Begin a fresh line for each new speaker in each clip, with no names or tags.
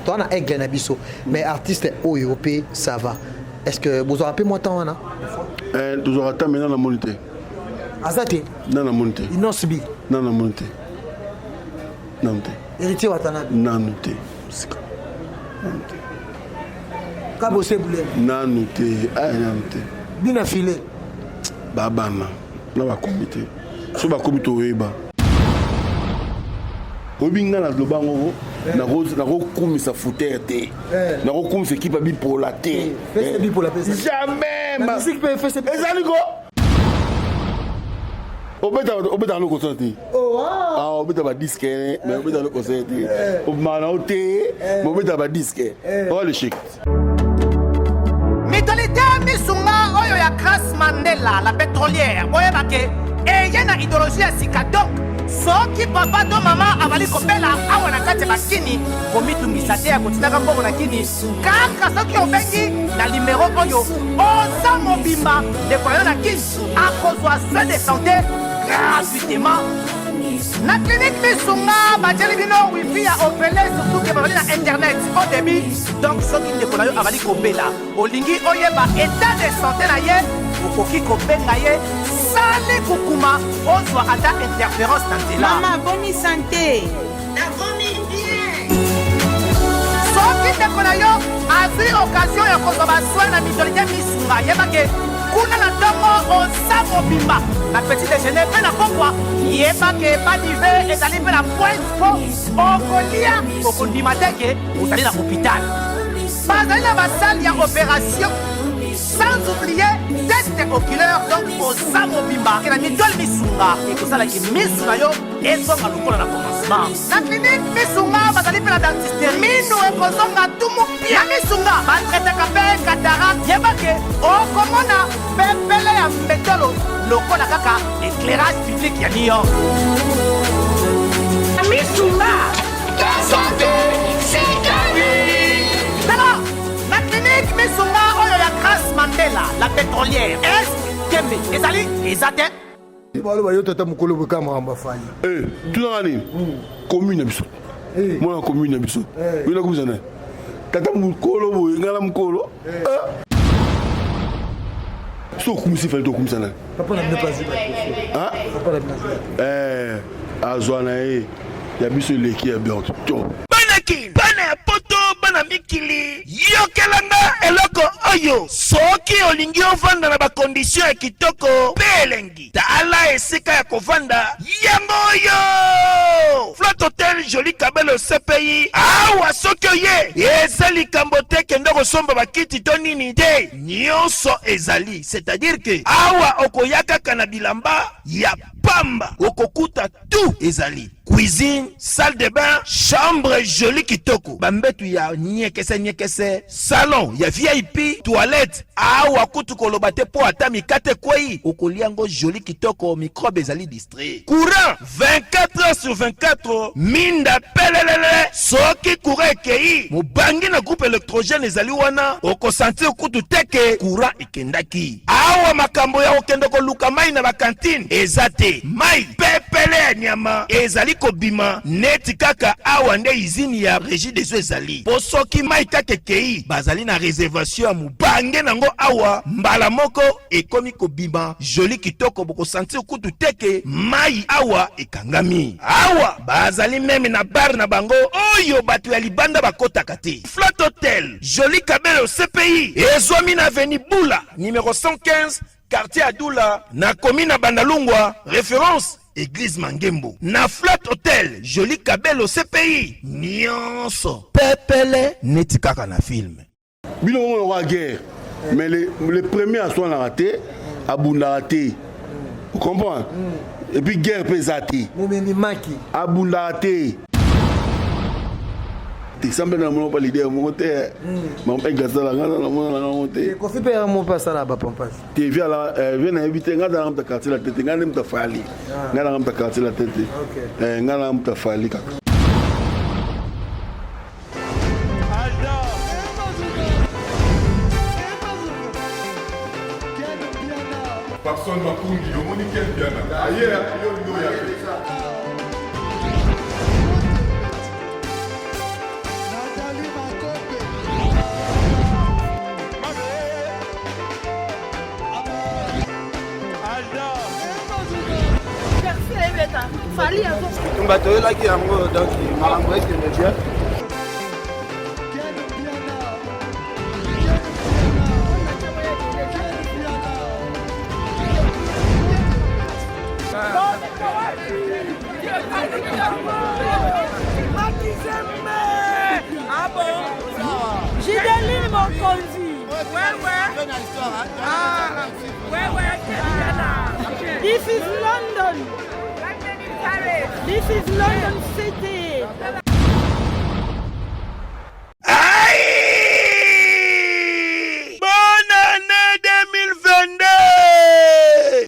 Toza na aigle na biso, mais artiste oyo mpe ça va. Est-ce que bozwaka mpe mwa temps wana?
Eh, tozwaka temps, mais nana namoni te.
Aza te?
Nana namoni te.
Innoss'B?
Nana namoni te, nanu te.
Héritier Watanabe?
Nanu te, sika nanu te.
Kabose Bulele?
Nanu te, ay, nanu te.
Bina file?
Babana na bakomi te, so bakomi toyeba. Oyebi, ngai naloba yango, nakokumisa foutere te, nakokumisa ekipe ya bipola te, jamais. Ezali ko obetaka no concert te, obeta badisques, mais obetaka no concert te, obimaka na yo te, mais obetaka badisques oa l'échec.
Mutualité Misunga oyo ya Grace Mandela la pétrolière, boyeba ke eye na idéologie ya sika. Donc soki papa to mama azali kobela awa na kati ya bakini, komitungisa te ya kotindaka mbongo na kini. Kaka soki obengi na nimero oyo, oza mobimba, ndeko yo na kini akozwa soin de santé gratuitement na clinique Misunga. Batieli bino wifi ya ofele, surtout ke bazali na internet au débit. Donc soki ndeko na yo azali kobela, olingi oyeba état de santé na ye, okoki kobenga ye sali kukuma, ozwa ata interférence na nzela.
Mama, boni santé? Nakomi bien.
Soki ndeko na yo azwi occasion ya kozwa basoins na mutualité Misunga, yebake kuna na ntongo oza mobimba na petit déjeuner mpe na pokwa, yebake badive ezali mpe na pointe, mpo okolia okondima te ke ozali na hôpital. Bazali na basalles ya opération, sans oublier test oculaire. Donc oza mobimba ke na mutuelle Misunga, ekosalaki misu na yo ezonga lokola na commencement. Na clinique Misunga bazali mpe na dentiste, minu ekozonga tumu pia. Na Misunga batraitaka mpe cataracte. Yebake okomona pepele ya mbetolo lokola kaka éclairage public ya New York.
Misunga. Santé,
tala na clinique Misunga oyo ya Grace Mandela la pétrolière, est tembe ezali eza te.
Baloba yo tata mokolo boka makambo afali.
Tunaka nini? Commune na biso, mwana commune na biso, yo nakomisa nani? Tata mokolo boye, ngai na mokolo so okumisi Fally, tokumisa nani?
Papa na bino mpe azwi batrophée. Papa na bino azwi.
Azwa na ye, ya biso eleki ya bianto to.
Banaki bana ya poto, bana mikili, yokelanga eloko oyo. Soki olingi ovanda na baconditions ya kitoko mpe elengi, tala esika ya kovanda yango oyo: Flat Hotel Joli Kabelo CPI. Awa soki oye, eza likambo te kende kosomba bakiti to nini te, nyonso ezali. C'est-à-dire ke awa okoya kaka na bilamba ya pamba, okokuta tout ezali: cuisine, salle de bain, chambre joli kitoko, bambetu ya nyekese nyekese, salon ya VIP, toilette. Awa kutu koloba te, mpo ata mikate ekwei, okolia yango joli kitoko, microbe ezali distrait. Courant 24 heures sur 24, minda pelelele. Soki courant ekei, mobangi na groupe électrogène ezali wana, okosentir kutu te ke courant ekendaki. Awa makambo ya kokende koluka mai na bacantines eza te. Mai pepele ya nyama ezali kobima neti kaka awa nde usine ya Régie des eaux ezali, mpo soki mai kaka ekei, bazali na réservation ya mobange nango awa, mbala moko ekomi kobima joli kitoko, bokosentir kutu te ke mai awa ekangami. Awa bazali même na bar na bango oyo bato ya libanda bakotaka te. Flat Hotel Joli Kabelo CPI ezwami na avenue Bula numéro 115, quartier Adula, na commune na Bandalungwa, référence église Mangembo. Na Flat Hotel Joli Kabelo CPI, nyonso pepele neti kaka na film.
Bino bongo lokola guerre, mais le premier aswanaka te, abundaka te, comprendre? Et puis guerre mpe eza te.
Momemi maki.
Abundaka te te, sambe na mona pa leader moko te, mama egasala nga na mona na ngo te.
Kofi mpe yango mpe asala bapompage.
Te, vi ala vi nayebi te. Nga zalanga mutu quartier la tete, nga nde mutu afali, nga nanga mutu quartier la tete, nga nanga mutu afali kaka.
Papson Makungi, omoni Ken Piana aye yo ndo ya te.
Bitumba toyelaki yango, donc makambo ekende bien.
Gideline Mokonzi. This is London. This is London City.
Aïe! Bonne année 2022!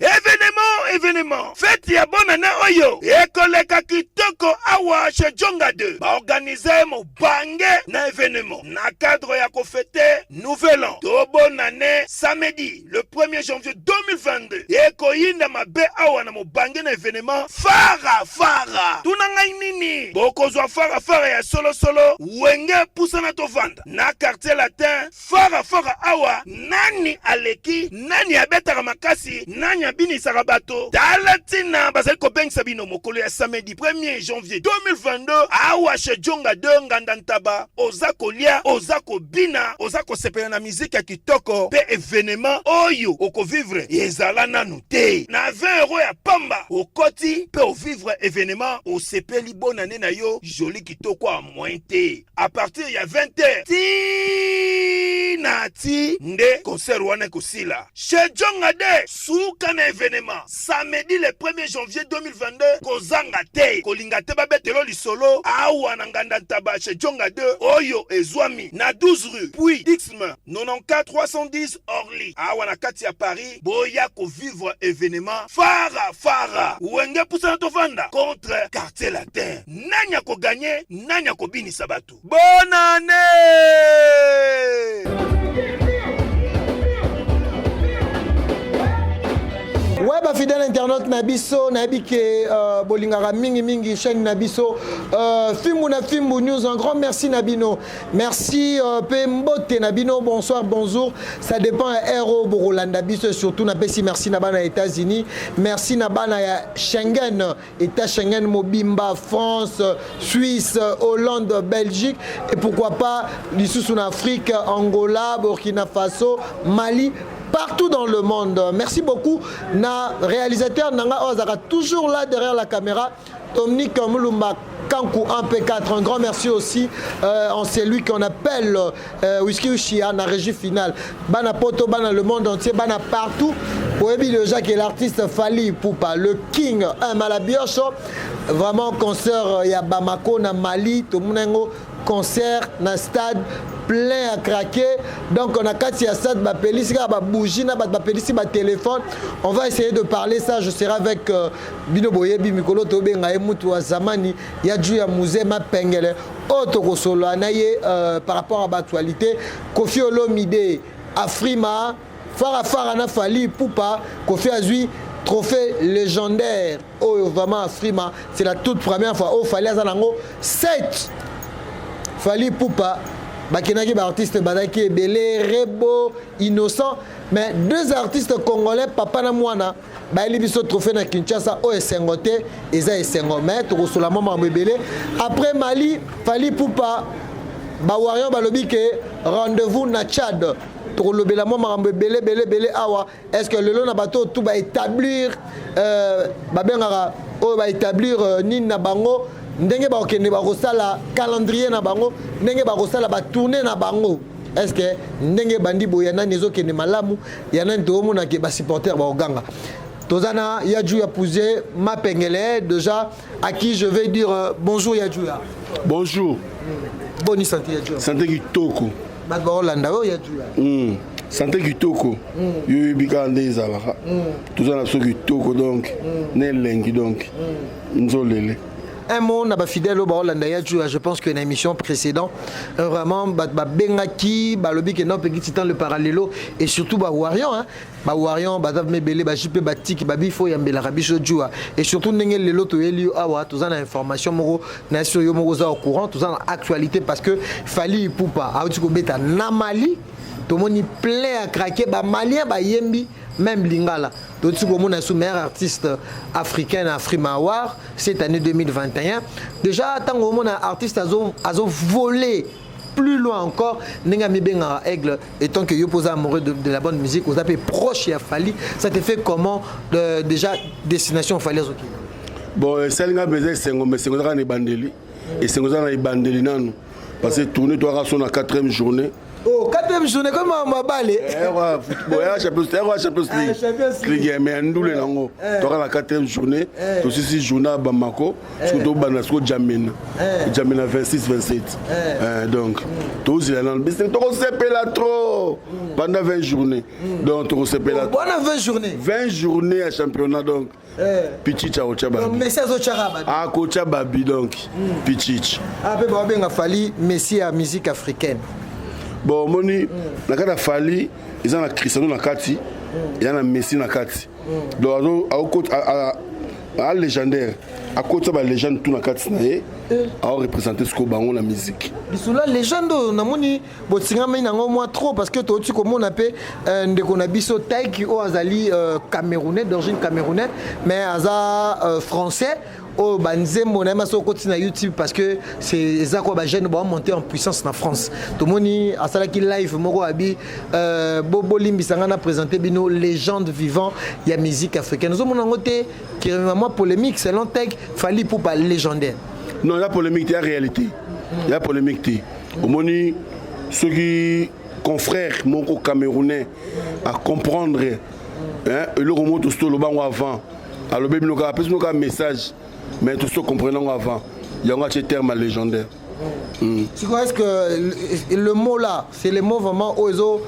Événement, événement. Fête ya bonne année oyo ekoleka kitoko awa chez Jonga 2. Baorganize mobange na événement na cadre ya kofete Nouvel An to bonne année samedi le 1er janvier 2022 ekoyinda mabe awa na mobange na événement fara fara. Tuna ngai nini bokozwa fara fara ya solosolo wenge pusana tovanda na quartier latin fara fara awa nani aleki nani abetaka makasi nani abinisaka bato tala ntina bazali kobengisa bino mokolo ya samedi 1er janvier 2022 awa chez Jonga 2 Nganda Ntaba. Oza kolia, oza kobina, oza kosepela na miziki ya kitoko mpe evenema oyo okovivre ezala nanu te. Na 20 euro ya pamba okoti mpe ovivre evenema, osepeli bonane na yo joli kitoko ya moyen te. A partir ya 20 heures ti na ti nde concert wana ekosila. Chez Jonga de suka na evenema samedi le 1er janvier 2022 kozanga te kolinga te babetelo lisolo awa na nganda ntaba chez Jonga 2 oyo ezwami na 12 rue puis Dixme 94 310 Orly awa na kati ya Paris. Boya kovivre evenema fara fara wenge pusana tovanda contre quartier latin. Nani akoganye, nani akobinisa bato? Bonne année!
Ouais, ba fidèle internaute na biso nayebi ke bolingaka mingi mingi chaîne na biso Fimbu na Fimbu News. Un grand merci na bino, merci pe mbote na bino, bonsoir, bonjour, ça dépend ya heure oyo bokolanda biso. Surtout napesi merci na bana ya États-Unis, merci na bana ya Schengen, État Schengen mobimba, France, Suisse, Hollande, Belgique et pourquoi pas lisusu na Afrique, Angola, Burkina Faso, Mali, partout dans le monde. Merci beaucoup na réalisateur Nanga Ozaka, toujours là derrière la caméra, Dominique Mulumba Kankou 1P4. Un grand merci aussi en celui qu'on appelle Whisky Ushia na régie finale. Bana Poto, bana le monde entier, bana partout. Oyebi le Jacques et l'artiste Fally Ipupa, le King, un malabioso. Vraiment concert ya Bamako na Mali, tomunango concert na stade plein à craquer. Donc on a kati ya stade ba pelisi ba bougie na ba pelisi ba téléphone. On va essayer de parler ça, je serai avec Bino Boyebi Mikolo Tobenga ye mutu wa zamani ya ju ya musée Mapengele. Oto kosolo na ye par rapport à l'actualité. Koffi Olomide Afrima Fara Fara na Fally Ipupa, Koffi azui trophée légendaire. Oh vraiment Afrima, c'est la toute première fois. Oh Fally azanango 7. Fally Ipupa bakenaki ba artiste bazaki ebele, Rebo, Innocent, mais deux artistes congolais papa na mwana bayeli biso trophée na Kinshasa. Oyo esengo te, eza esengo, mais tokosola mwa makambo ebele. Après Mali, Fally Ipupa ba warrior balobi ke rendez-vous na Tchad. Tokolobela mwa makambo ebele ebele ebele awa. Est-ce que lelo na bato tout ba établir babengaka oyo ba établir nini na bango, ndenge bakokende bakosala calendrier na bango, ndenge bakosala ba tournée na bango? Est-ce que ndenge bandi boye ya nani ezokende malamu, ya nani toomona ke ba supporter bakoganga? Tozana Yadjou ya Pouze Mapengele déjà, à qui je vais dire bonjour Yadjou ya.
Bonjour.
Bonne santé Yadjou.
Santé kitoko.
Bato baolanda oyo Yadjou ya.
Santé kitoko. Yo yebika nde ezalaka. Toza na biso kitoko donc na elengi donc nzolele.
Un mot na ba fidèle oyo baolanda Yadjou ya, je pense que na émission précédente vraiment bato babengaki balobi ke non Peggy Titan le parallélo et surtout ba warrior, hein, ba warrior baza mebele ba JP batiki babi fo yambelaka biso Djua et surtout ndenge lelo toyeli yo awa toza na information moko na sur yo moko oza au courant, toza na actualité parce que Fally Ipupa auti kobeta na Mali, tomoni plein à craquer, ba Malien bayembi. Même lingala, toti komona su meilleur artiste africain na Afrima Award cette année 2021. Déjà ntango omona artiste azo, azo voler plus loin encore, ndenge amibengaka aigle, étant que yo poza amoureux de la bonne musique, oza mpe proche ya Fally, ça te fait comment déjà destination Fally azokende?
Bon, esali nga mpenza esengo, mais esengo ezaka na ebandeli, esengo eza na ebandeli nanu, parce que tournée toyaka so na quatrième journée.
Oh, quatrième journée comme mabale.
Champions League, mais ya ndule nango toyaka na quatrième journée. Tosisi journée ya Bamako, soki tobanda siko Jamena, Jamena 26, 27. Donc tozela nano biso, tokosepela trop pendant 20 journées, donc tokosepela.
Wana 20 journées.
20 journées ya championnat, donc Pichichi akotya babi.
Messi azotyaka babi.
Akotya babi, donc Pichichi.
Ah, mpe babenga Fally Messi ya musique africaine.
Bon, omoni, na kati ya Fally eza na Cristiano na kati, eza na Messi na kati, donc a légendaire, akotisa balégende tout na kati na ye, aoreprésente sikoyo bango na musique.
Lisolo ya légende oyo, namoni botingami nango mwa trop, parce que touti komona mpe ndeko na biso Taiki, oyo azali camerounais, d'origine camerounais, mais aza français, oyo banzembo na ye masi okoti na YouTube, parce que c'est eza kwa bajeune bamonter en puissance na France. Tomoni asalaki live moko, abi bolimbisa nga na présente bino légende vivant ya musique africaine. Ozomona yango te kirema mwa polémique selon Tek, Fally Ipupa légendaire?
Non, ya polémique te, ya réalité, ya polémique te. Omoni, soki confrère moko camerounais acomprendre eloko moko, tosi toloba yango avant, alobi bino kaka, apesi bino kaka message, mais tosi tocomprendre yango avant, yango atie terme ya légendaire.
Siko, est-ce que le mot là, c'est le mot vraiment oyo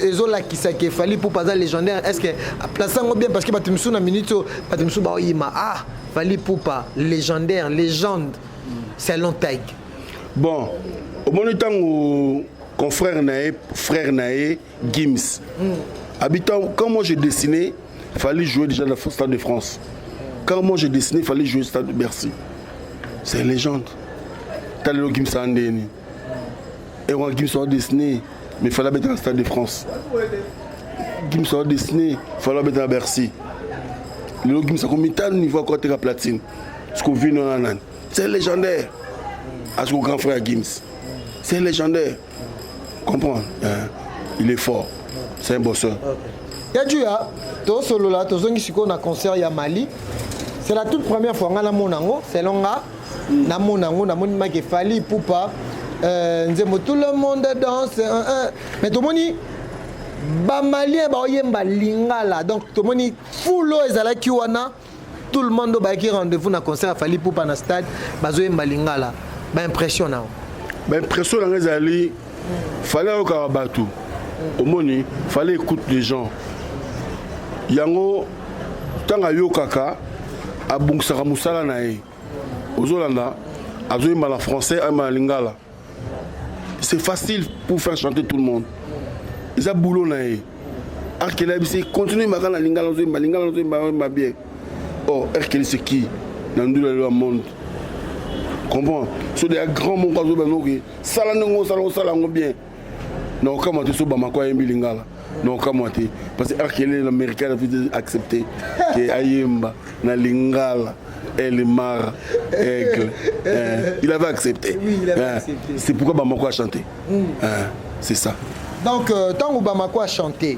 ezolakisaka Fally Ipupa aza légendaire? Est-ce que place yango bien? Parce que bato misusu na minute oyo, bato misusu baoyima: ah, Fally Ipupa légendaire, légende selon Tag.
Bon, omoni, ntango confrère na ye, frère na ye Gims habitant, quand moi j'ai dessiné, fallait jouer déjà le Stade de France. Quand moi j'ai dessiné, fallait jouer Stade de Bercy. C'est une légende. Talelo Gims andeni et Gims a dessiné, mais fallait mettre dans Stade de France. Gims a dessiné, fallait mettre dans Bercy. Lelo Gims akomi tal niveau akoteka platine, ce qu'on vit nana nani, c'est légendaire. Asko grand frère Gims, c'est légendaire, comprends hein? Il est fort, c'est un bosseur.
Ya Juya, tosolola, tozongi sikoyo na concert ya Mali. C'est la toute première fois nga namona yango. Selon nga, namona yango, namoni make Fally Ipupa, nzembo "Tout le monde danse", mais tomoni bamalien baoyemba lingala. Donc tomoni foule oyo ezalaki wana, tout le monde oyo bayaki rendez-vous na concert ya Fally Ipupa na stade, bazoyemba lingala. Baimpression nao?
Baimpression nanga ezali, Fally ayokaka bato. Omoni, Fally écoute les gens. Yango ntango ayokaka, abongisaka mosala na ye. Ozolanda, azoyemba na français, ayemba na lingala, c'est facile pour faire chanter tout le monde. Eza boulot na ye. Arkeli ayebisi: continue yembaka na lingala, ozoyemba lingala, ozoyemba, oyemba bien. Or Arkeli, c'est qui na ndula lelo ya monde? Comprend so deya grand moko azoyeba noki sala ndenge osala, osala yango bien. Na okamwa te so Bamako ayembi lingala, na okamwa te, parce que Arkeli, l'américain, a accepté ke ayemba na lingala. El Mara, Aigle, hein, il avait accepté.
Oui, il avait accepté.
C'est pourquoi Bamako a chanté. Hein, c'est ça.
Donc ntango Bamako a chanté,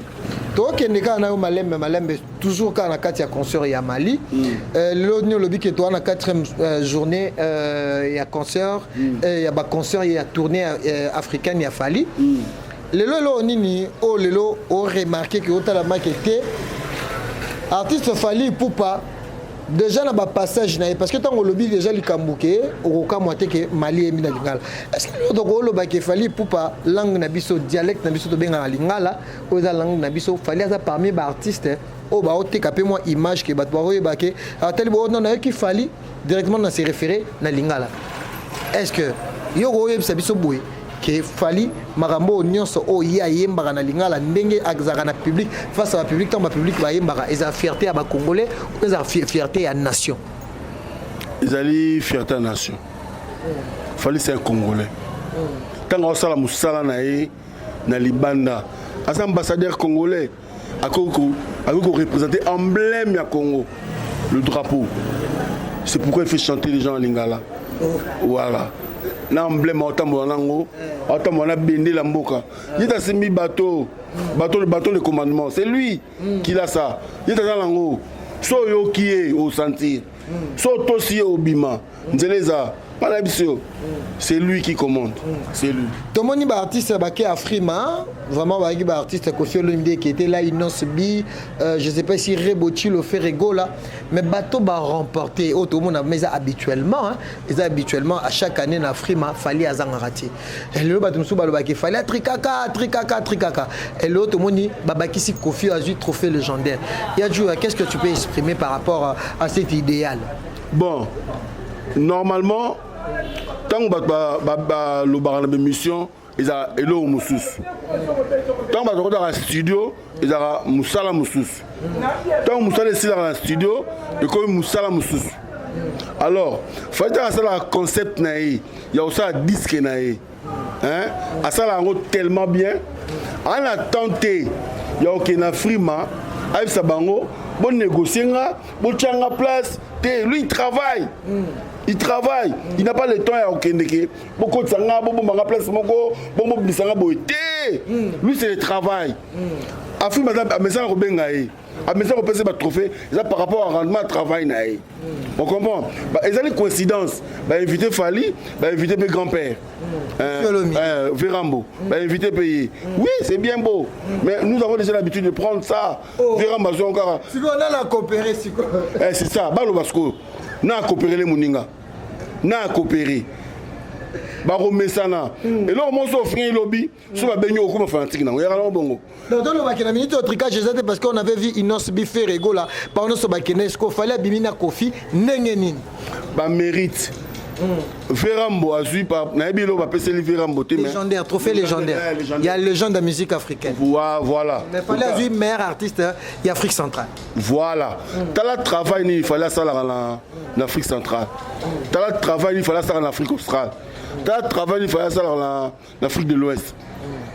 tokende kaka na yo malembe malembe, toujours kaka na kati ya concert ya Mali. Lelo nini olobi ke toza na quatrième journée ya concert, ya baconcert ya tournée africaine ya Fally. Lelo eloko nini oyo lelo oremarquer ke otala make te artiste Fally Ipupa déjà na bapassage na ye? Parce que ntango olobi déjà likambo ke okokamwa te ke Mali eyembi na lingala, est ce que lelo tokoloba ke Fally Ipupa, langue na biso, dialecte na biso tobengaka lingala, oyo eza langue na biso, Fally aza parmi baartiste oyo baoteka mpe mwa image ke bato bakoyeba ke atali bo non, nayoki Fally, directement na se référé na lingala? Est ce que yo koyebisa biso boye ke Fally, makambo oyo nyonso oyo ye ayembaka na lingala, ndenge azalaka na public, face à bapublic, ntango bapublic bayembaka, ezala fierté ya bacongolais, ezala fierté ya nation?
Ezali fierté ya nation. Fally, c'est un Congolais. Ntango aosala mosala na ye na libanda, Aza ambassadeur congolais. Akoki ko représenter emblème ya Congo, le drapeau. C'est pourquoi il fait chanter les gens en lingala. Oh. Voilà. Na emblème aotambola nango, aotambola na bendela mboka. Ye asimbi bateau, bateau, le bateau de commandement. C'est lui qui l'a ça. Ye aza nango. So oyoki ye osentir. So otosi ye obima. Nzela eza. Wana biso. C'est lui qui commande. C'est lui.
Tomoni ba artiste bake Afrima, vraiment ba ba artiste Koffi Olomide qui était là, Innoss'B, je sais pas si Rebo Tshilo Ferre Gola, mais bateau ba remporté oh tout le monde mais ça habituellement hein, ça habituellement à chaque année na Afrima Fally azangaka te. Et le bato musu baloba ke Fally trikaka trikaka trikaka. Et le tomoni babakisi Koffi azui trophée légendaire. Ya Djou, qu'est-ce que tu peux exprimer par rapport à cet idéal?
Bon, normalement tango bato balobaka na bémission ezala eloko mosusu, ntango bato bakotaka studio ezalaka mosala mosusu, ntango mosala esilaka na studio ekomi mosala mosusu. Alors Fally ntango asalaka concept na ye ya kosala disque na ye, hein, asalaka yango tellement bien, aza na temps te ya kokende na Afrima ayebisa bango bonégocie nga, botya nga place te. Lui, il travaille, il travaille, il n'a pas le temps ya kokende ke bokotisa nga, bobomba nga place moko, bomobimisa nga boye te. Lui, c'est le travail. Afrima amesana kobenga ye, amesana kopesa batrophée, eza par rapport à rendement ya travail na ye. On comprend, ezali coïncidence, bainvité Fally, bainvité mpe grand-père Verambo, bainvité mpe ye. Oui, c'est bien beau, mais nous avons déjà l'habitude de prendre ça. Verambo azwa kaka.
Sikoyo nana coopéré sikoyo?
C'est ça, baloba sikoyo na akopérele moninga na akopéré, bakomesana. Eloko moko ofingi elobi so babengi okoma fanatique nango yaka nango bongo.
Donc tolobaki na minute oyo tricage eza te, parce qu'on avait vu Innoss'B, Ferre Gola, bango nyonso bakende. Siko Fally abimi na Koffi ndenge nini?
Bamérite. Verambo azwi, nayebi eloko bapeseli Verambo te.
Légendaire, trophée légendaire. Il y a légende de la musique africaine.
Voilà.
Mais Fally azwi meilleur artiste ya Afrique centrale.
Voilà. Tala travail nini Fally asalaka na Afrique centrale, tala travail nini Fally asalaka na Afrique australe, tala travail nini Fally asalaka na Afrique de l'Ouest.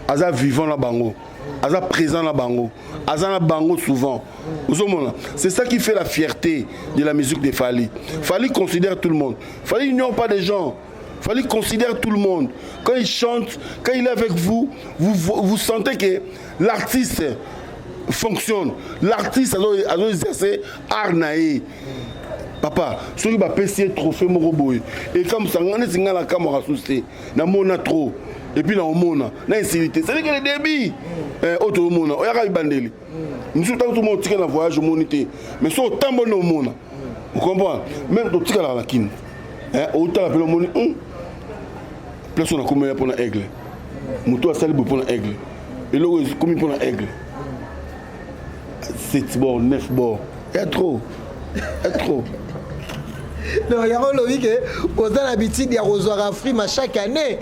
Aza vivant na bango, aza présent na bango, aza na bango souvent. Ozomona, c'est ça qui fait la fierté de la musique de Fally. Fally considère tout le monde. Fally n'ignore pas des gens. Fally considère tout le monde. Quand il chante, quand il est avec vous, vous, vous sentez que l'artiste fonctionne, l'artiste azo exercer art na ye. Papa, soki bapesi ye trophée moko boye, ekamwisa nga neti nga nakamwaka susu te. Namona trop et puis naomona na insécurité, c'est que le début oyo tozomona oyaka bibandeli mosusu. Ntango tomona otika na voyage, omoni te, mais so otamboli na omona, ocomprendre. Même totikalaka na kini, otala mpena omoni place oyo nakomi ya mpona Aigle, moto asali boye mpona Aigle, eloko ekomi mpona Aigle, 7 bord, 9 bord, ya trop, ya trop.
Donc yango olobi ke oza na habitude ya kozwaka Afrima chaque année?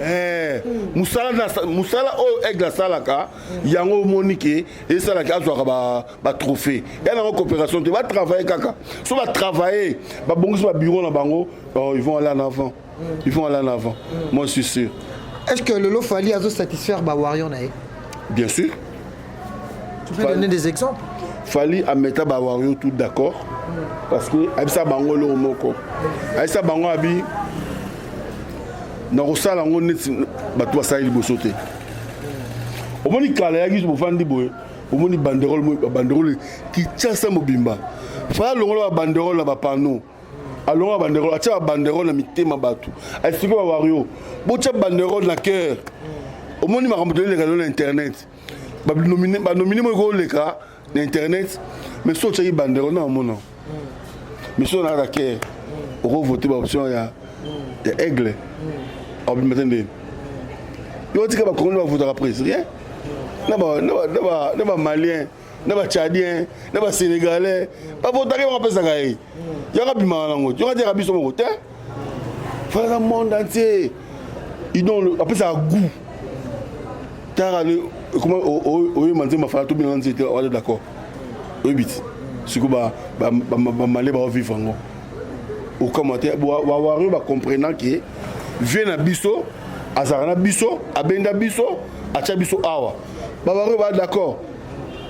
Mosala mosala oyo Aigle asalaka yango, omoni ke esalaka azwaka batrophée ya nango. Coopération te, batravaille kaka. So batravaille, babongisi babureau na bango, ils vont aller en avant, ils vont aller en avant, moi je suis sûr.
Est ce que lelo Fally azosatisfaire bawarrior na ye?
Bien sûr.
Tu peux donner des exemples?
Fally ameta bawarrior tout d'accord, parce que ayebisa bango eloko moko, ayebisa bango abi nakosala yango neti bato basali liboso te. Omoni kala eyaki bofandi boye, omoni banderole, babanderole Kinshasa mobimba. Fally alongola babanderole na bapano, alongola babanderole, atia babanderole na mitema bato. Aexpliquer bawarrior: botya banderole na cœur. Omoni makambo toleleka lelo na internet, banomine moko ekoleka na internet, mais so otiaki banderole na omona, mais so onaka na cœur, okovote baoption ya Aigle, abima te. Ndeni yo tika bakongoli bavotaka presque rien na bamalien, na batchadien, na basénégalais bavotaki bango, apesaka ye yaka abimaka nango, yoka tiaka biso moko te. Fala monde entier idon apesaka goût. Tara oyeba nzembo afala tobina nzete wana, d'accord, oyebi ti sikoyo bamalien baovivre yango, okamwa te. Bawarrior bacomprenant ke vie na biso azalaka na biso, abenda biso, atya biso awa. Bawarrior ba d'accord,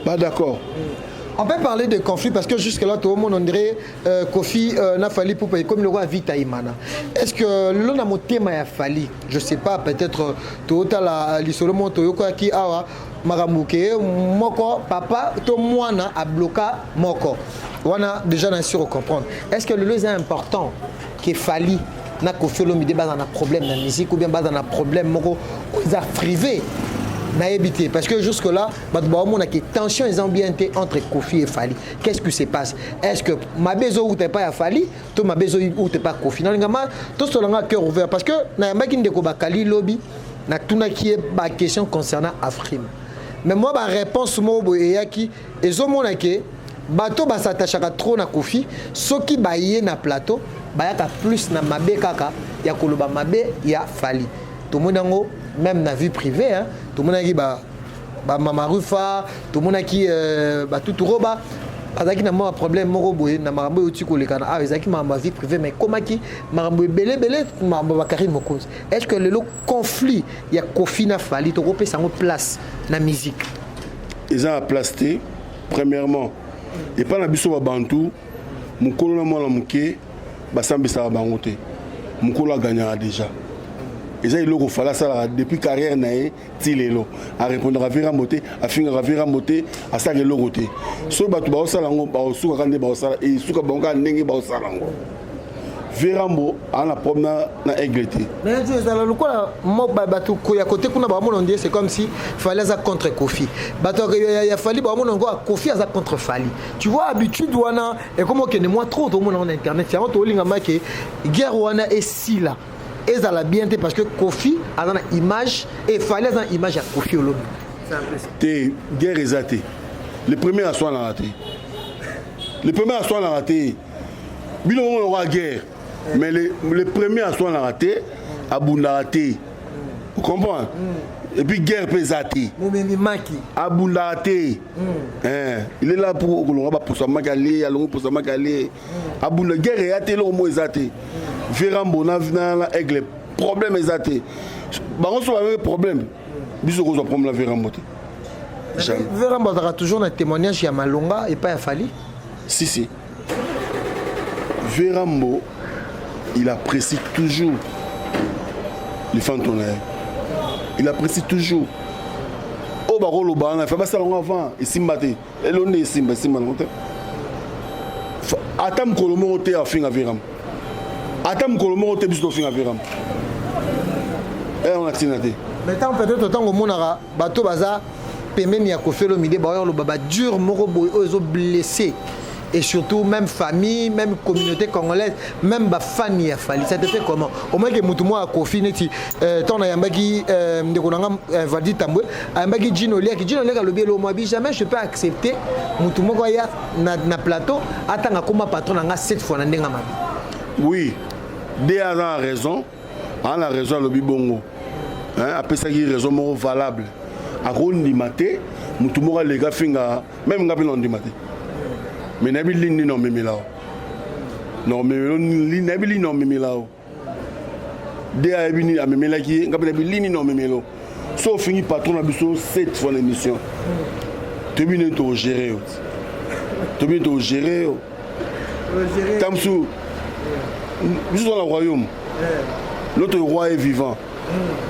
ba d'accord.
On peut parler de conflit parce que jusque-là, tout le monde, on dirait Kofi na Fally Ipupa et comme le roi Vita Imana. Est-ce que l'on a motema ya Fally? Je sais pas, peut-être tout la lisolo moto yoko ki awa makambo ke moko papa to mwana abloka moko. Wana déjà na sûr comprendre. Est-ce que le est important que Fally na Kofi Olomide baza na problème na musique ou bien baza na problème moko eza privé? Nayebi te, parce que jusque là bato baomonaki tension eza bien te entre Kofi et Fally. Qu'est-ce qui se passe? Est-ce que mabe ezowuta epai ya Fally to mabe ezowuta epai ya Kofi? Nalingama tosolanga cœur ouvert, parce que nayambaki ndeko bakali lobi, natunaki ye baquestion concernant Afrim, mais moi baréponse moko boye eyaki, ezomona ke bato basatachaka trop na Kofi. Soki baye na plateau, bayaka plus na mabe kaka ya koloba mabe ya Fally. Tomoni yango même na vie privée, hein. Tomonaki ba bamama Rufa, tomonaki batutu roba azalaki na mwa problème moko boye na makambo oyo euti koleka na awa. Ezalaki makambo ya vie privée, mais ekomaki makambo ebeleebele, makambo ya bakarine Mokonzi. Est ce que lelo conflit ya Kofi na Fally, tokopesa yango place na musique?
Eza na place te. Premièrement, epai na biso babantu, mokolo na mwana moke basambisaka bango te. Mokolo aganyaka déjà. Eza eloko Fally asalaka depuis carrière na ye ti lelo. Arépondaka virambo te, afingaka virambo te, asalaka eloko te. Soki bato baosala yango, baosukaka nde baosala, esuka bango kaka ndenge baosala yango. Virambo aza na problème na Aigle te.
Mais ezala lokola bato ya kote kuna bamona ondie c'est comme si Fally aza contre Kofi, bato ya Fally bamona yango Kofi aza contre Fally. Tu vois, habitude wana ekoma okende mwa trop. Tomona ngo na internet yango, tolinga make guerre wana esila, ezala bien te, parce que Kofi aza na image et Fally aza na image ya Kofi olobi.
Te, guerre eza te. Le premier aswanaka te, le premier aswanaka te. Bino bongo lokola guerre, mais le premier aswanaka te, abundaka te, comprendre? Et puis guerre mpe eza te.
Momemi maki.
Abundaka te. Il est là pour kolonga baposa maki, alie, alongi posa maki, alie, abunda. Guerre eya te, eloko moko eza te. Verambo na Aigle, problème eza te. Bango so babe problème, biso kozwa problème na Verambo te.
Verambo azalaka toujours na témoignage ya malonga epai ya Fally.
Si, si, Verambo, il apprécie toujours les fans tonnerre, il apprécie toujours. Oyo bakoloba wana, fa basala yango avant, esimba te. Elo nde esimba, esimba nango te. Ata mokolo moko te afinga Verambo, ata mokolo moko te biso tofinga Verambo ona ntina te.
Mais tant peut-être ntango omonaka bato baza pembeni ya Kofi Olomide, baoya koloba badure moko boye oyo ezoblesse, et surtout même famille, même communauté congolaise, même bafani ya Fally, ça te fait comment? Au moins ke mutu moko ya Kofi neti ntango nayambaki ndeko na nga Valdi Tambwe, ayambaki Jino Oliaki, Jino Oliaki alobi elo mwabi: jamais je peux accepter mutu moko aya na plateau atanga koma patron na nga sept fois na ndenge mabe.
Oui, de aza na raison, aza na raison. Alobi bongo, apesaki raison moko valable. Akondima te motu moko aleka finga. Même nga mpe na ondima te, mais nayebi lini nini omemela o, nayebi lini omemela o. De ayebi nini amemelaki ye, nga mpe nayebi lini nini omemela o. So ofingi patron na biso sept fois na émission, toyebi nini tokogere yo, toyebi nini tokogere yo. Ta mosusu biso toza na royaume, notre roi est vivant,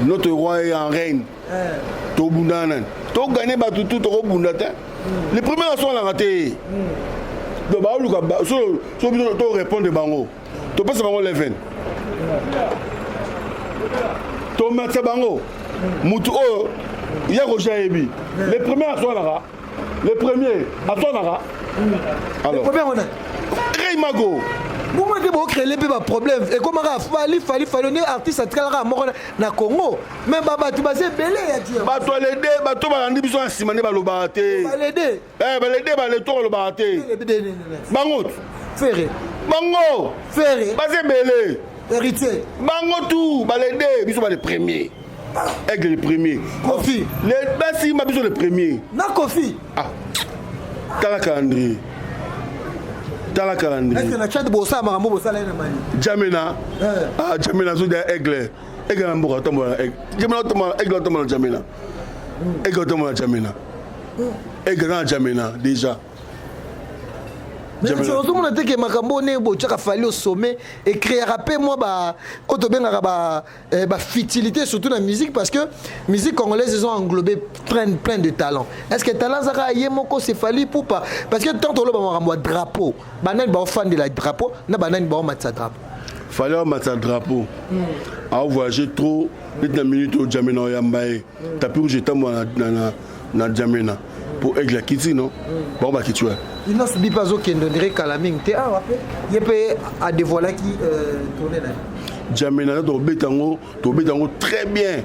notre roi est en règne. Tobunda nani? Togane bato tu, tokobunda te. Le premier aswanaka te. Donc baoluka so biso torépondre bango, topesa bango 11, tomatisa bango. Mutu oyo ya Roger ayebi, le premier aswanaka, le premier aswanaka.
Alors premier wana?
Rey Mago.
Bongo te, bocréele mpe baproblème ekomaka Fally, Fally, Fally nde artiste atikalaka moko na Congo, mais babato baza ebele ya Dieu.
Bato alede, bato balandi biso na nsima nde balobaka te.
Balede.
Balede, baleto balobaka te, bango.
Ferre.
Bango.
Ferre.
Baza ebele.
Héritier.
Bango tout balede. Biso ba le premier, Aigle le premier.
Kofi.
Le basimba biso le premier.
Na Kofi.
Ah, tala calendrier, tala calendrier.
Est-ce na Tchad bosala makambo bosala ye na Mali?
Jamena. Ah, Jamena azodia Aigle, Aigle na mboka otambola na Aigle, Jamena otambola, Aigle otambola na Jamena. Aigle atambola na Djamena. Aigle aza na Djamena déjà.
Ozomona te ke makambo oyo ndenge botiaka Fally au sommet ecréaka mpe mwa ba oyo tobengaka ba eh, ba futilité, surtout na musique, parce que musique congolaise, ils ont englobé plein, plein de talents. Est ce que talent ezaka ye moko, c'est Fally Ipupa? Parce que tant toloba makambo ya drapeau, banani baofandela drapeau na banani baomatisa drapeau?
Fally aomatisa drapeau, aovoyage trop. Neti na minute oyo, Djamena oyamba ye, tapis rouge etambola na Djamena mpo Aigle akiti no bango bakiti wa.
Innoss'B mpe azokende ondire kala mingi te awa, mpe ye mpe adévoilaki tournée na ye.
Djamena tobeta yango, tobeta yango très bien.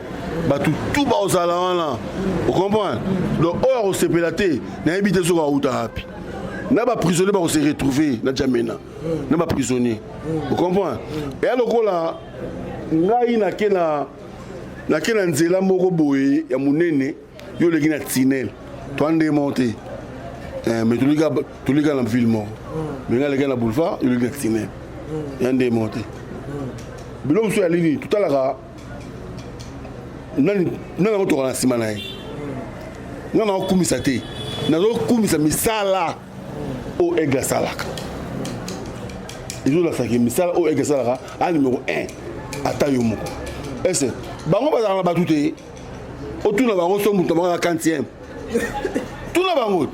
Bato tu bakozala wana, ocomprendre? Donc oyo akosepela te, nayebi te soki auta wapi. Na baprisonnier bakose retrouver na Djamena, na baprisonnier, ocomprendre? Eya lokola ngai nake na nzela moko boye ya monene, yo oleki na tunnel, toa nde moko te, mais tolika na ville moko. Mais ngai aleki na boulevard, yo oleki na tunnel, ya nde moko te. Biloko mosusu ya nini totalaka, nani nani akotoka na nsima na ye. Ngai nakokumisa te, nazokumisa misala oyo Aigle asalaka. Ezolasaki misala oyo Aigle asalaka a numéro 1. Ata yo moko ese bango bazalaka na bato te, otuna bango so moto bango na quantième, tuna bango.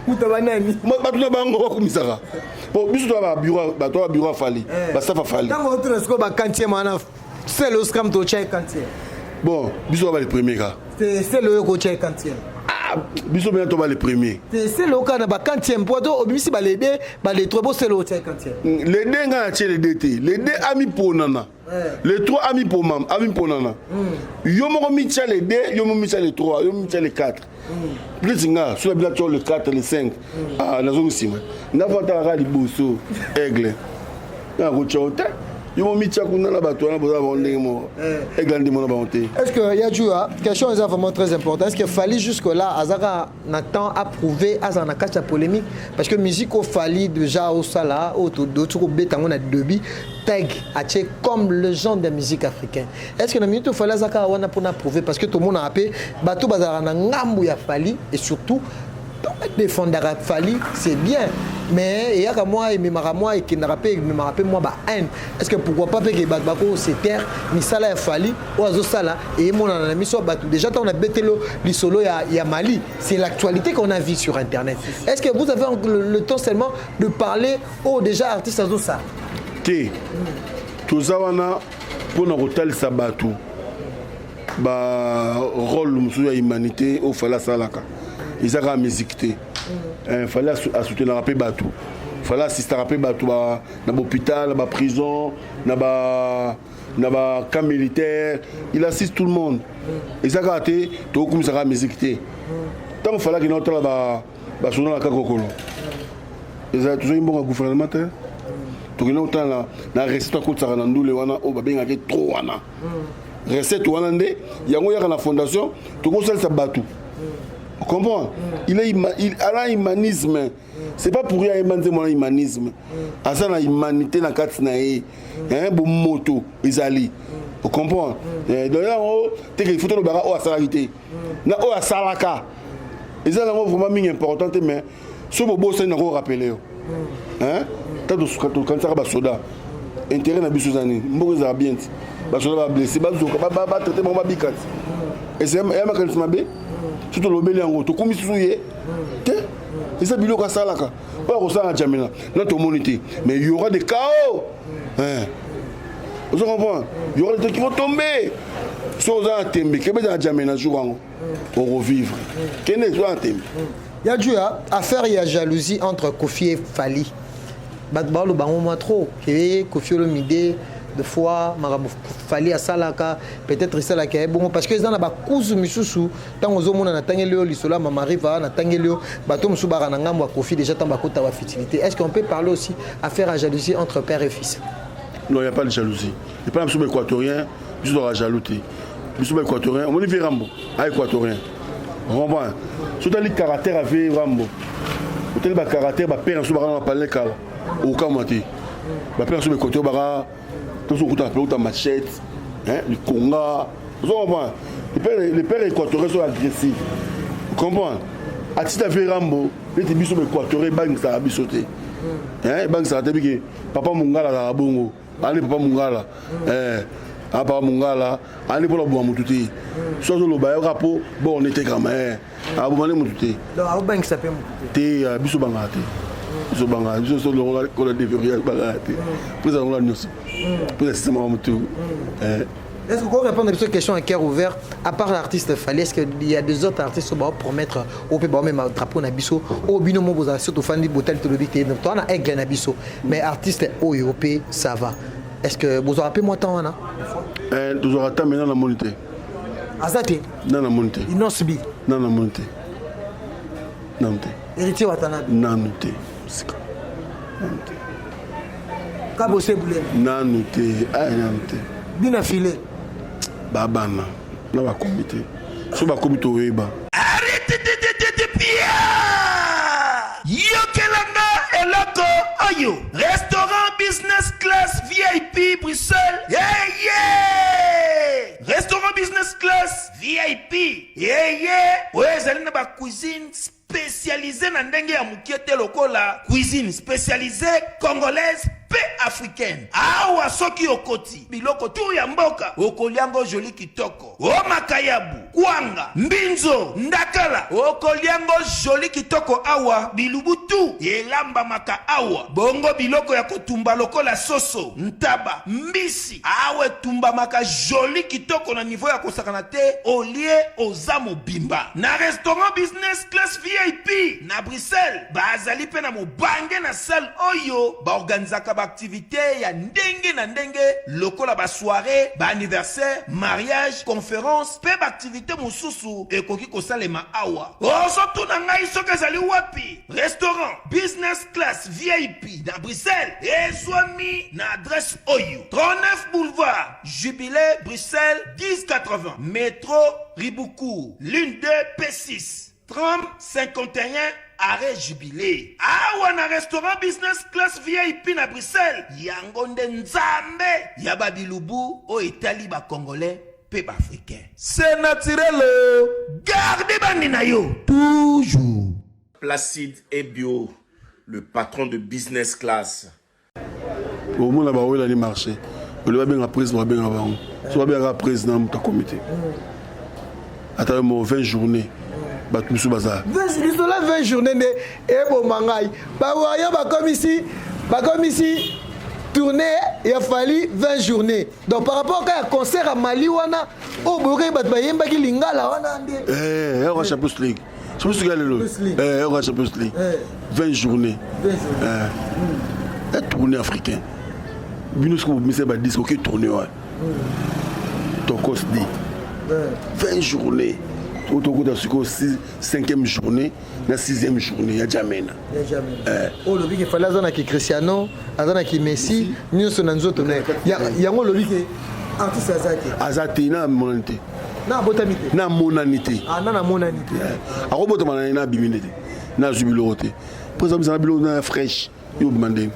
Moto banani?
Bato na bango bakumisaka po biso toa babureau, bato ba bureau afali, bastaff afali.
Ntango otuna sikoyo baquantième wana, sele oscram totya quantième.
Bon, biso toa ba le premier ka.
Sele oyo kotya quantième.
Biso mena toba le premier.
Sele oyo kaka na baquantième po to obimisi bale deux, bale trois, bo sele otya quantième.
Le deux, ngai natie le deux te. Le deux amiponana, le trois amiponana. Yo moko mitia le deux, yo moko mitia le trois, yo mitia le quatre. Plus nga so na bila tia le 4, le 5, ah, nazongi nsima. Nga fo atalaka liboso Aigle, nga kotia o te. Yo mo mitia kuna na bato wana, boza bango ndenge moko. Aigle ndimo na bango te.
Est ce que ya Jua, question eza vraiment très important, est ce que Fally jusque là azaka na temps à prouver, aza na kati ya polémique? Parce que musique oyo Fally déjà osala, oyo todoti kobeta yango na début, tag atie comme légende de musique africaine, est ce que na minute oyo Fally azaka wana mpona prouver? Parce que tomonaka mpe bato bazalaka na ngambu ya Fally et surtout défendaka Fally, c'est bien, mais eyaka mwa ememaka mwa ekendaka mpe ememaka mpe mwa ba haine. Est ce que pourquoi pas mpe ke bato bako se taire? Misala ya Fally oyo azosala eyemonana na miso ya bato déjà. Ntango nabeteli lisolo ya Mali, c'est l'actualité qu'on a vu sur internet. Est ce que vous avez le temps seulement de parler oyo déjà artiste azosala?
Te, toza wana mpona kotalisa bato barôle mosusu ya humanité oyo Fally asalaka. Eza kaka musique te. Fally asoutenaka mpe bato, Fally assistaka mpe bato na bahôpital, na baprison, na bacamp militaire. Il assiste tout le monde. Eza kaka te tokokumisaka musique te. Ntango Fally akenda kotala basoda na kaka okolo, eza tozongi mbongo ya gouvernement te. Tokende kotala na recette akotisaka na ndule wana oyo babengaki trop wana. Recette wana nde yango yaka na fondation tokosalisa bato, comprend? Il est il a un humanisme, c'est pas pour rien ayemba nzembo na humanisme. Aza na humanité na kati na ye, bomoto ezali, ocomprend? Donc yango teke il faut tolobaka oyo asalaki te na oyo asalaka, eza nango vraiment mingi important te. Mais so bobosani, nango rappeler yo ta tokanisaka basoda. Intérêt na biso eza nini? Mboka ezala bien ti basoda bablesse, bazoka, batraite bango, babika ti eya makanisi mabe. So tolobeli yango, tokomi susu ye te. Eza biloko asalaka oyo akosala na Djamena na tomoni te. Mais il y aura des chaos, ozo comprendre? Il y aura des trucs qui vont tomber. So oza na tembe, kebeza na Djamena jour yango okovivre. Kende, oza na tembe.
Ya Juya, affaire ya jalousie entre Koffi et Fally, bato baloba bango mwa trop ke Koffi Olomide de fois makambo Fally asalaka, peut-être esalaka ye bongo, parce que eza na bakuzu misusu. Ntango ozomona, natangeli yo lisolo ya Mama Riva, natangeli yo bato mosusu baka na ngambo ya Koffi déjà ntango bakota bafutilité. Est ce qu'on peut parler aussi affaire ya jalousie entre père et fils?
Non, il n'y a pas de jalousie. Et pas biso baéquatorien, biso toka jaloux te. Biso baéquatorien, omoni vieux Rambo a équatorien, comprend? So otali caractère ya vieux Rambo, otali bacaractère bapère na biso baka na bapalais kala, okamwa te. Bapère na biso baéquatorien baka toso okuta pe uta machette. Hein, likonga. Ozo comprendre? Les pères, les pères équatoriens sont agressifs. Comprendre? Atita vie Rambo, neti biso ba équatoriens ebangisaka biso te. Hein, ebangisaka te bike papa Mungala azalaka bongo. Ani papa Mungala. Eh, ah papa Mungala, ani pona boma mutu te. So azoloba yo kaka po bon etekama eh. Aboma nde mutu te.
Donc abangisa pe mutu
te. Te, ah, biso bangaka te. Biso bangaka, biso so longola kola deverrouillage bangaka te. Pesa longola nyonso. Pesa système ya mutu. Eh.
Est-ce qu'on répond à cette question à cœur ouvert À part l'artiste Fally, est-ce qu'il y a des autres artistes qui vont promettre au peut même un drapeau na biso au bino mo boza surtout fandi botal to lobi te toi na aigle na biso mais artiste oyo pe ça va. Est-ce que vous aurez moi temps wana
Eh tozwaka temps maintenant na moni te.
Aza te.
Na na moni te.
Innoss'B.
Na na moni te. Nanu te.
Héritier Watanabe.
Nanu te. Sika. Nanu te.
Kabose Boulema.
Nanu te. Ay nanu te.
Bina filet.
Babana na bakomi te. So bakomi toyeba.
Yokela nga eloko oyo. Restaurant business class VIP Bruxelles. Yeah, yeah! Restaurant business class VIP. Yeah, yeah! Oyo ezali na ba cuisine spécialisée na ndenge ya mokie te lokola cuisine spécialisée congolaise mpe africaine. Awa soki okoti biloko tu ya mboka okolia ngo joli kitoko. O makayabu, kwanga, mbinzo, ndakala okolia ngo joli kitoko awa bilubu tu elambamaka awa. Bongo biloko ya kotumba lokola soso, ntaba, mbisi awa etumbamaka joli kitoko na niveau ya kosakana te olie oza mobimba. Na restaurant business class VIP na Bruxelles bazali pe na mobange na salle oyo baorganizaka ba activité ya ndenge na ndenge lokola ba soirée, ba anniversaire, mariage, conférence pe ba activité mosusu ekoki kosalema awa. Ozotuna ngai soki ezali wapi? Restaurant business class VIP na Bruxelles ezwami na adresse oyo: 39 boulevard Jubilé Bruxelles 1080 métro Riboucourt ligne 2 P6 tram 51 arrêt Jubilé. Awa na restaurant business class VIP na Bruxelles yango nde nzambe ya babilubu oyo etali ba congolais pe ba africain. C'est naturel, garde bandi na yo toujours.
Placide Ebio, le patron de business class.
Omona bawelani marché ole babenga président babenga bango so babengaka président moto akomi te ata yo mo 20 journée bato mosusu baza
lisola 20 journée nde eboma ngai bawario bakomisi bakomisi tournée ya Fally 20 journée donc par rapport kaka ya concert ya Mali wana oyo boyokaki bato bayembaki lingala wana nde
eh, yoka Champions League Champions League ya lelo eh, yoka Champions League 20 journée eh. tournée africain bino soki bobimisa badisque oke tournée wana tokos d 20 journée oyo tokota sikoyo 5e journée na 6e journée ya Jamena.
Oyo olobi ke Fally aza na ki Cristiano, aza na ki Messi, nyonso na nzoto na ye. Yango olobi ke artiste aza te.
Aza te na monani te.
Na abotami te.
Na monani te.
Ah na na monani te.
Akobotama na ye na abimi nde te. Na azwi biloko te. Mpo eza na biloko na fraîche. Yo obima ndenge.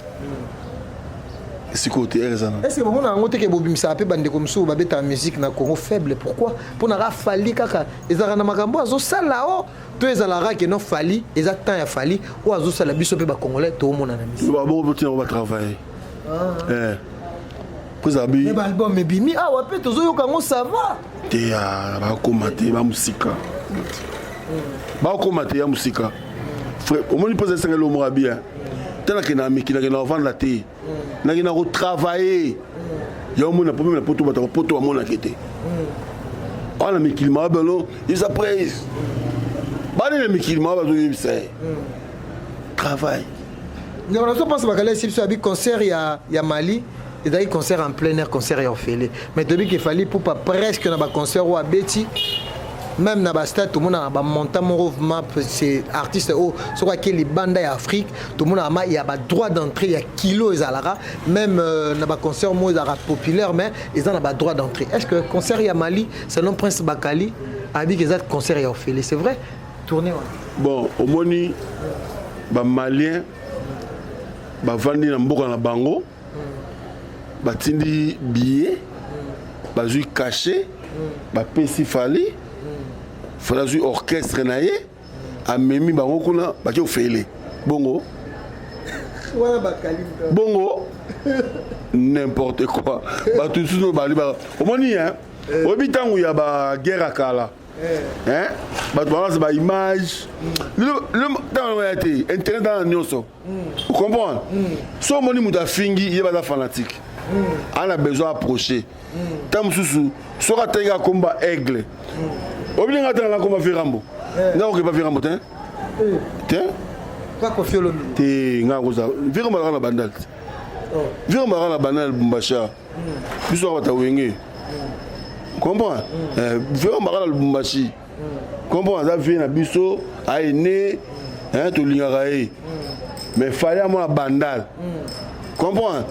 Sikoyo te ere eza na.
Est-ce que bomona yango te ke bobimisaka mpe bandeko mosusu babetaka musique na Congo faible pourquoi? Mpo na ka Fally kaka ezalaka na makambo azosala o to ezalaka ke non Fally eza temps ya Fally oyo azosala biso mpe ba congolais toomona na musique.
Ba bongo mpe ba travailler. Eh. Pesa bi.
Mais ba album ebimi awa mpe tozoyoka yango ça va.
Te ya bakoma te ba musika. Bakoma te ya musika. Frère, omoni mposa esengeli omoka bien. Te nakenda na mikili nakenda kovanda te. Nakenda kotravailler. Ya omona po meme na poto bato ya poto bamonaka te. Awa na mikili mawa bano yebisa presse. Bana na mikili mawa bazoyebisa ye. Travail.
Ndeko na so pense bakala esi biso abi concert ya, ya Mali ezalaki concert en plein air concert ya ofele mais toyebi ke Fally Ipupa presque na baconcert oyo abeti même na bastade tomonaka bamontant moko vraiment c'est artiste oyo soki ake libanda ya Afrique tomonaka ma ya badroit d'entrée ya kilo ezalaka même euh, na baconcert moko ezalaka populaire mais eza na badroit d'entrée. Est ce que concert ya Mali selon Prince Bakali abiki eza concert ya ofele c'est vrai tournée wana?
Bon omoni bamalien bavandi na mboka na bango batindi billet. Bazwi cachet, bapesi Fally, Fally azwi orchestre na ye, amemi bango kuna bake ofele. Bongo
wana bakali
bongo n'importe quoi. Bato mosusu bali ba omoni hein, oyebi ntango ya baguerre ya kala, hein, bato balasa baimage ntango ya te internet ana nyonso, ocomprendre. So omoni moto afingi ye, baza fanatique, ana besoin approcher. Ntango mosusu soki atengi akomba Aigle, oyebi ndenge atanga nakomba Virambo, nga kokepa Virambo te te.
Pas Koffi Olomide.
Te, nga koza Virambo azalaka na Bandal te. Virambo azalaka na Bandal, Lubumbashi. Biso kaka bata Wenge, comprend. Virambo azalaka na Lubumbashi, comprend. Aza vie na biso, aene tolingaka ye, mais Fally amona Bandal, comprend.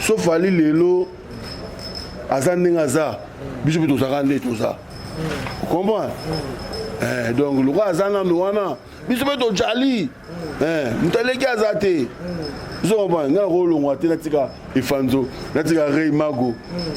So Fally lelo aza ndenge aza, biso mpe tozalaka nde toza, comprend. Donc lokola aza nano wana, biso mpe tojali, moto aleki aza te. Ozo comprendre, ngai nakolongwa te, natika Efanzo, natika Rey Mago,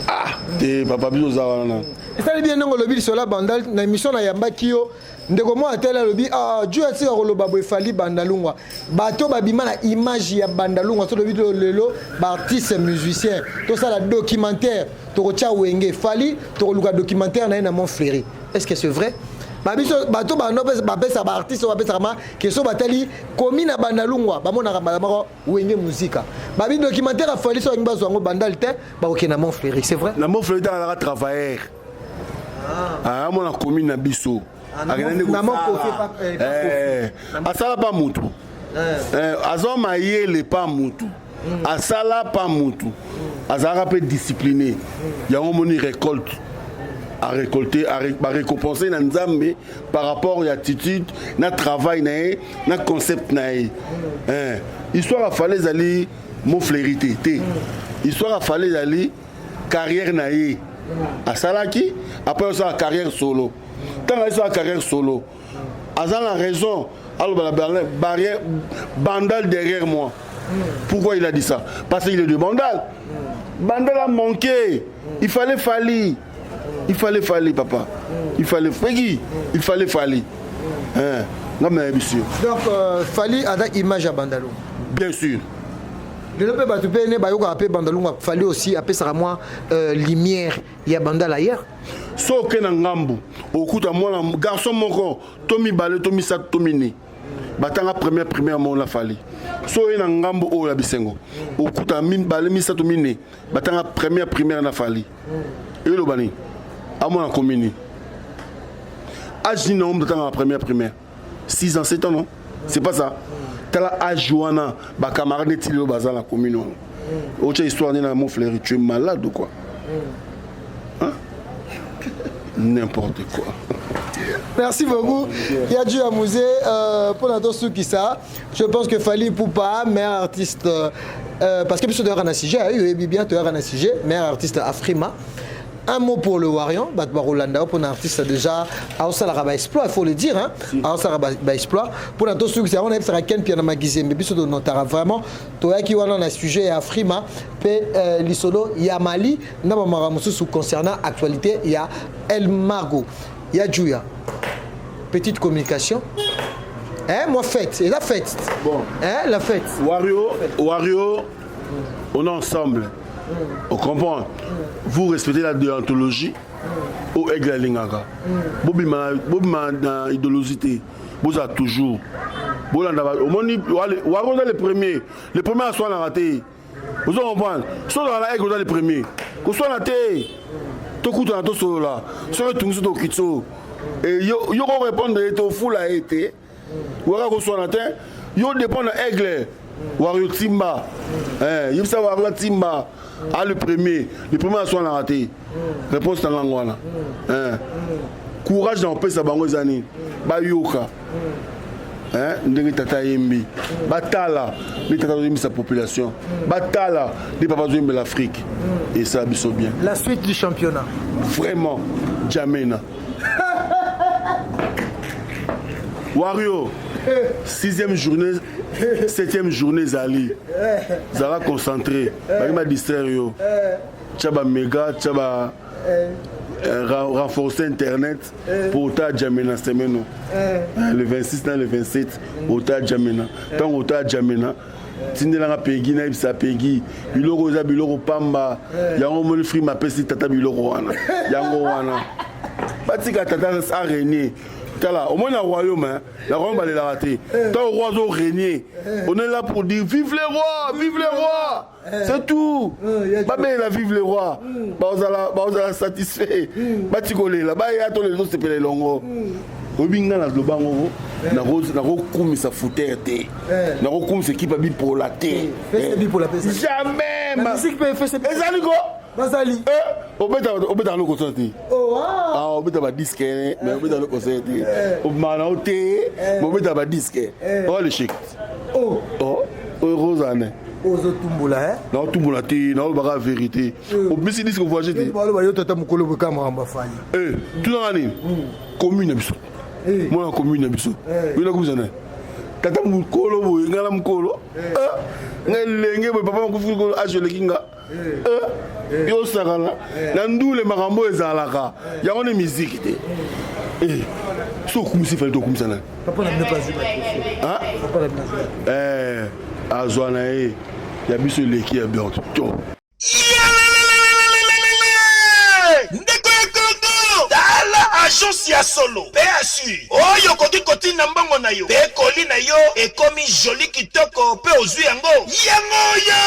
ah te papa, biso oza wana.
Esali bien ndenge olobi lisolo ya Bandal. Na émission nayambaki yo, ndeko moko atele alobi: ah, ju atika koloba boye, Fally Bandalungwa, bato babima na image ya Bandalungwa. So lobi lelo baartiste musicien tosala documentaire, tokotia Wenge. Fally tokoluka documentaire na ye na Mont Fleury. Est ce que c'est vrai? Babiso bato bando bapesa baartiste oyo bapesaka ma keso, batali komi na Bandalungwa, bamonaka mbala moko Wenge Muzika. Babi documentaire ya Fally, so balingi bazwa yango Bandal te, bakokende na Mont Fleury, c'est vrai?
Na Mont Fleury ntango azalaka travailleur, amona commune na biso. Asala pa mutu, azwa mayele pa mutu, asala pa mutu, azalaka mpe discipliné. Yango moni récolte arécolté, barécompense na Nzambe par rapport ya attitude na travail na ye na concept na ye. Histoire ya Fally ezali Mont Fleury te te. Histoire ya Fally ezali carrière na ye asalaki, après osala carrière solo. Ntango ayesala carrière solo, aza na raison aloba na barrière Bandal derrière moi. Pourquoi il a dit ça? Parce qu'il est de Bandal. Bandal a manqué. Il fallait Fally, il fallait Fally, papa, il fallait Fegi, il fallait Fally, hein. Nga nayebi sûr.
Donc Fally aza image ya Bandalunga.
Bien sûr.
Lelo mpe bato mpe ne bayokaka mpe Bandalunga. Fally aussi apesaka mwa lumière ya Bandal ailleurs.
So oke na ngambu, okuta mwana garçon moko to mibale to misato to mine batanga première primaire moko na Fally. So oye na ngambu oyo ya bisengo, okuta mibale, misato, mine batanga première primaire na Fally. Eloba nini? Amona commune âge nini nango moto atangaka première primaire? 6 ans, 7 ans? Non, c'est pas ça. Tala âge wana, bacamarade neti lelo baza na commune wana. Otya histoire nde na Mont Fleury, tu es malade ou quoi, hein? N'importe quoi.
Merci beaucoup. Il y a dû amuser pour notre ça. Je pense que Fally Ipupa, meilleur artiste, parce que biso toyaka na sujet, oyebi bien, toyaka na sujet, meilleur artiste Afrima. Un mot pour le Warrior, bato bakolanda pour un artiste déjà aosalaka baexploit, il faut le dire, hein, aosalaka baexploit. Mpona tosukisa yango, nayebisaka Ken Pia na Magizembe, biso tonotaka vraiment, toyaki wana na sujet ya Afrima mpe lisolo ya Mali na bamaka mosusu concernant actualité ya El Margo ya Juya. Petite communication, hein, moi fête, et la fête.
Bon.
Hein, la fête.
Wario, Wario, on est ensemble. On comprend. Vous respectez la déontologie au Aigle alingaka. Bobima bobima na idéologie te. Boza toujours. Bolanda omoni Wario le premier. Le premier aswanaka te. Ozo comprendre? So ozala na Aigle, oza le premier. Koswana te. Tokutana, tosolola. Soki etungisi, tokiti so. Yo yo ko répondre ye te, ofula ye te. Waka koswana te. Yo dépend na Aigle. Wario timba, yebisa Wario timba a le premier, le premier aswanaka te. Réponse na ngango wana, courage na kopesa bango eza nini? Bayoka ndenge tata ayembi, batala nde tata azoyembisa population, batala nde papa azoyembela Afrique, esala biso bien.
La suite du championnat.
Vraiment, jamena Wario, sixième journée, septième journée ezali, zala concentré, balingi badistraire yo, tia baméga, tia ba. Renforcer internet mpo ota Djamena semaine le 26 na le 27, ota Djamena. Ntango ota Djamena, tindelanga Pegi, nayebisa Pegi biloko eza biloko pamba. Yango omoni frime apesi tata biloko wana, yango wana batika tata arégner. Tala, omoni na royaume, na royaume balelaka te. Ntango roi azo régner, on est là pour dire: "Vive le roi, vive le roi!" C'est tout. Babelela "Vive le roi", bazala satisfait. Batikolela, baya tolela, tosepela elongo. Oyebi nga naloba ngo, nakokumisa foutere te, nakokumisa équipe ya Bipola te, jamais. Ezali ko
Bazali.
Obetaka no concert te, obeta badisques, mais obetaka no concert te, obimaka na yo te, mais obetaka badisques. Oa l'échec ozane.
Ozotumbola.
Naotumbola te, naolobaka vérité. Obimisi disque, voyage te.
Baloba yo tata mokolo boka makambo afali.
Tunanga nini? Commune na biso, mwana commune na biso, yo nakomisa nani? Tata mokolo boye, ngai na mokolo, ngai elenge boye, papa makufi, age eleki nga. Yo osakana na ndule, makambo oyo ezalaka yango nde miziki te. So okumisi Fally, tokumisa nani? Azwa na ye ya biso eleki ya bianto to.
Ndeko ya Kongo, tala agence ya solo PSU oyo okoki kotinda mbongo na yo mpe colis na yo ekomi joli, kitoko mpe ozwi yango. Yango oyo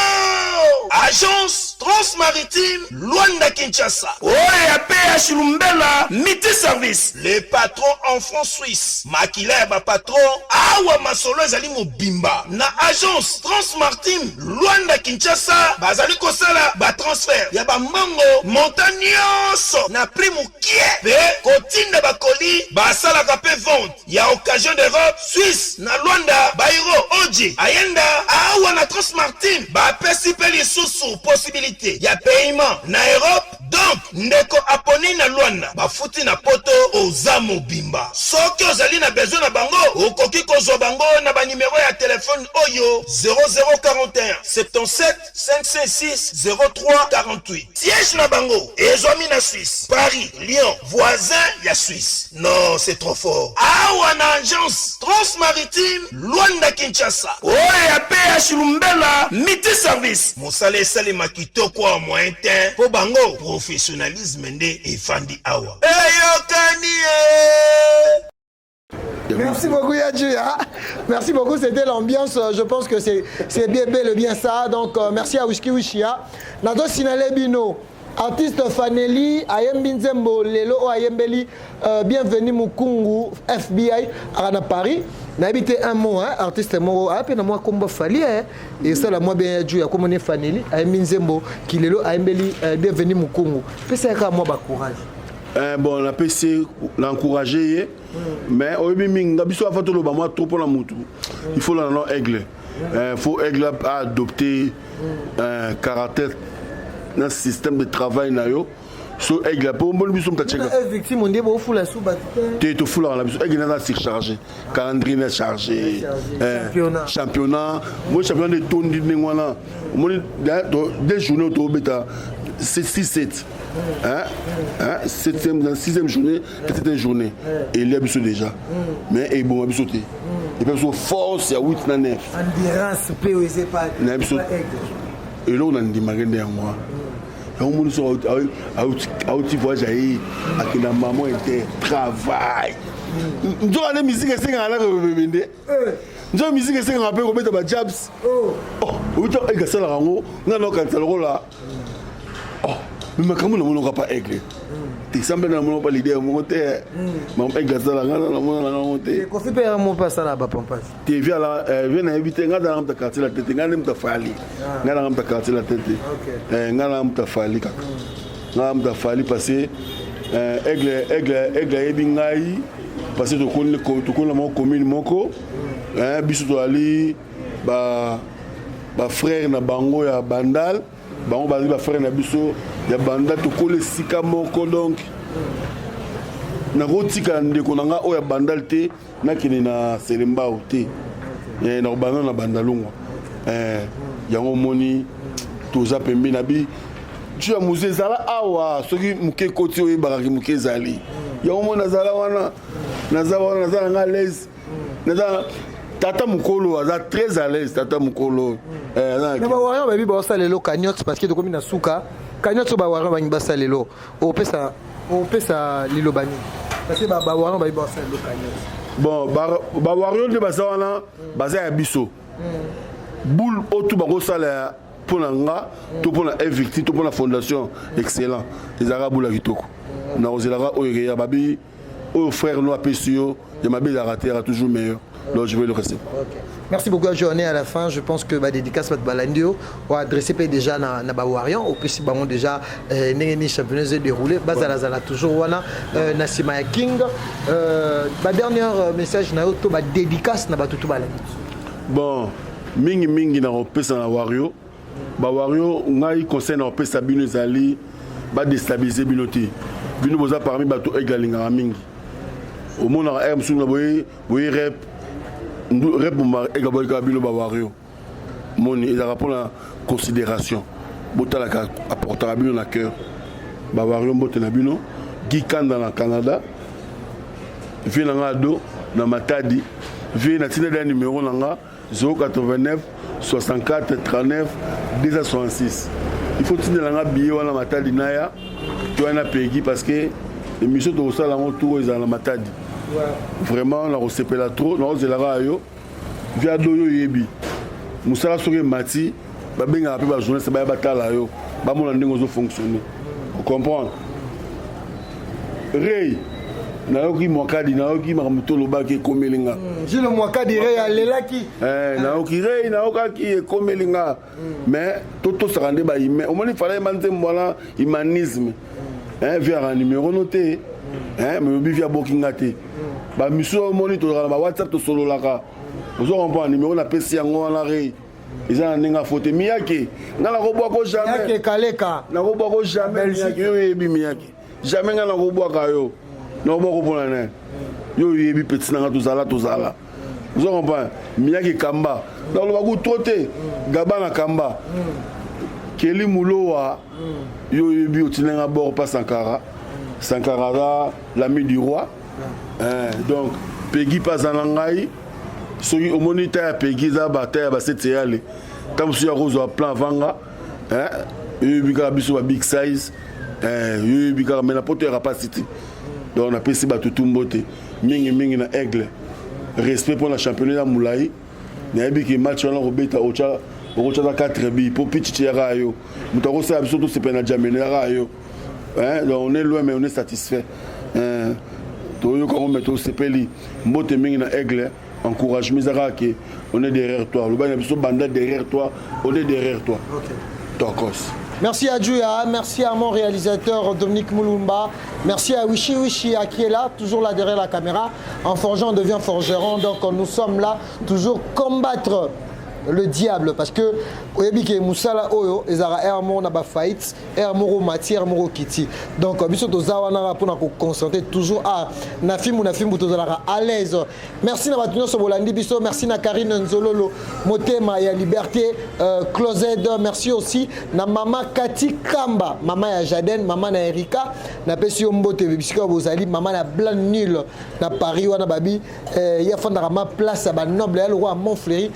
agence Transmaritime Lwanda Kinshasa, oyo ya PH Lumbela Multi Service, le patron en franc suisse, makila ya bapatron. Awa masolo ezali mobimba na agence Transmaritime Lwanda Kinshasa. Bazali kosala batransfert ya bambongo montant nyonso na prix mokie mpe kotinda bacolis. Basalaka mpe vente ya occasion d'Europe, Suisse na Lwanda, baeuro oji ayenda. Awa na Transmartime bapesi mpe lisusu possibilité ya paiement na Europe. Donc ndeko aponi na Lwanda, bafuti na Poto, oza mobimba. Soki ozali na besoin na bango, okoki kozwa bango na banimero ya telefone oyo: 0041 77 556 03 48. Siège na bango ezwami na Suisse, Paris, Lyon, voisin ya Suisse. Non, c'est trop fort. Awa na agence Transmaritime Lwanda Kinshasa, oyo ya PH Lumbela Multi Service, mosala esalema kitoko ya moyen te, mpo bango professionnalisme nde efandi awa. Eyokani ye.
Merci beaucoup Yadjuya. Merci beaucoup, c'était l'ambiance. Je pense que c'est bien bel et bien ça. Donc merci à Whisky Wishia. Nazo sinale bino. Artiste Faneli ayembi nzembo lelo o ayembeli Bienvenue Mukungu FBI na Paris. Nayebi te un mot hein, artiste moko ape na mwa kombo Fally hein, esala mwa bien Yadjuya komoni Faneli ayembi nzembo kilelo ayembeli Bienvenue Mukungu. Pesa kaka mwa ba courage.
Bon, napesi na encourage ye, mais oyebi mingi nga biso afa toloba mwa trop mpona mutu. Il faut lana no aigle, faut aigle adopter un caractère na système de travail na yo. So aigle mpo omoni biso moto atieka
Victime nde bofula su bato.
Te, tofulaka na biso. Aigle naza surchargé, calendrier na chargé, championnat moi championnat nde etondi ndenge wana. Omoni deux journée tobeta 6 7, septième dans sixième journée, septième journée elia biso déjà, mais eboma biso te, epe biso force ya 8 na 9.
Endurance mpe oyo eza.
Na biso eloko na ndimaki nde yango wana. Yango moni so auti voyage, aye akenda mama inter travail. Nzoka nde musique esengaka na bebe nde nzoka musique esengaka mpe kobeta bajabs outa aigle asalaka yango. Nga na okanisa lokola mais makambo namonaka pa aigle te, sambe namonaka pa leader moko te. Makambo aigle asala, nga namonaka yango te.
Kofi mpe yango mpe asala bapompage.
Te, vi ala vi nayebi te. Nga azalaka moto ya quartier la te te, nga nde moto afali. Nga nanga moto ya quartier la te te, nga nanga moto afali kaka, nga moto afali parce que aigle aigle aigle ayebi ngai, parce que tokoli na moko commune moko. Biso tozali bafrère na bango ya Bandal, bango bazali bafrère na biso ya Bandal, tokoli esika moko. Donc nakotika ndeko na nga oyo ya Bandal te, nakende na Selembao te, nakobanda na Bandalungwa. Yango omoni toza pembeni na bi. Tu ya musée ezala awa soki moke ekoti oyebaka ke moke ezali. Yango mo nazala wana naza wana naza na nga à l'aise. Naza tata mokolo aza très à l'aise tata mokolo. Eh, aza
na ba warrior bayebi baosala lelo cagnotte parce que tokomi na suka cagnotte oyo ba warrior balingi basala lelo opesa opesa liloba nini parce que ba warrior bayebi baosala lelo cagnotte.
Bon ba warrior nde baza wana baza ya biso. Boule oyo tu bakosala mpo na nga to mpo na F-Victime to mpo na fondation excellent ezalaka boule ya kitoko. Nakozelaka oyo ekeya babi oyo frère no apesi yo ya mabe ezalaka te, ezalaka toujours meilleur. Donc je vais le recevoir.
Okay. Merci beaucoup à Journée à la fin. Je pense que ba dédicace ba balandio ou adressé pe déjà na na ba warrior au plus bango déjà ndenge ni championnat se déroulé bazala zala toujours wana na sima ya King ba dernière message na yo to ba dédicace na ba tutu balandi.
Bon, mingi mingi na kopesa na warrior. Ba warrior ngai conseil na kopesa bino ezali ba déstabiliser bino te. Bino boza parmi bato aigle alingaka mingi. Omonaka air mosusu na boye boye rep rep aigle aboyikaka bino ba warrior. Moni ezalaka mpona considération. Botalaka apportaka bino na cœur. Ba warrior mbote na bino. Guy Kanda na Canada. Vie na nga ado na Matadi. Vie na tina da numéro na nga 089 64 39 266. Il faut tindela nga billet wana Matadi naya to wana Peggy parce que émission tokosala yango tour ezala na Matadi. Vraiment na kosepela trop na kozelaka yo. Vie ado yo yebi. Musala soki emati babengaka mpe ba journaliste baya batala yo bamona ndenge ozo fonctionner. Comprendre? Rey nayoki Mwakadi, nayoki makambo tolobaki ekomeli nga.
Gilles Mwakadi Rey alelaki.
Nayoki Rey, nayokaki ekomeli nga. Mais totosaka nde ba humain. Omoni fala yeba nzembo wana humanisme. Vie ya numéro no te. Mais obi vie aboki nga te. Ba misu omoni tozalaka na ba WhatsApp tosololaka. Ozo comprendre numéro napesi yango wana Rey. Eza na ndenge afote miyake nga nakobwako jamais.
Miyake kaleka.
Nakobwako jamais miyake yo oyebi miyake. Jamais nga nakobwaka yo. Nakobwako mpona nani? Yo oyebi petit na nga tozala tozala. Ozo comprendre? Miyake kamba. Nakoloba ku trop te. Gaba na kamba. Kelly Mulowa yo oyebi otinda nga bord pa Sankara. Sankara aza l'ami du roi. Donc Peggy mpe aza na ngai. Soki omoni ta ya Peggy eza ba ta ya ba sete yale. Ntango mosusu ya kozwa plan avanga. Yo oyebi kaka biso ba big size. Yo oyebi kaka mais na poto ya capacité. Donc napesi bato tu mbote mingi mingi na Aigle. Respect pour la championnat ya Moulay. Nayebi ke match wana kobeta ocha okocha za 4 bi po pitch yaka yo. Moto akosala biso tosepela na Djamena yaka yo. Donc on est loin mais on est satisfait. Toyoka ngo mais tosepeli. Mbote mingi na Aigle. Encouragement ezaka ke on est derrière toi. Loba na biso banda derrière toi, on est derrière toi.
Okay.
Tokos.
Merci à Djouya, merci à mon réalisateur Dominique Moulumba, merci à Wishi Wishi qui est là, toujours là derrière la caméra. En forgeant, on devient forgeron, donc nous sommes là toujours combattre le diable parce que oyebi ke musala oyo ezalaka air moko na ba fight, air moko matière moko kiti. Donc biso toza wana mpona ko concentrer toujours à na fimbu na fimbu tozalaka à l'aise. Merci na bato nyonso bolandi biso, merci na Karine Nzololo motema ya liberté, Closet, merci aussi na mama Kati Kamba, mama ya Jaden, mama na Erika, na pesi yo mbote bisika bozali, mama na Blanc Nul na Paris wana babi, ya fandaka ma place ya ba noble ya le roi Montfleury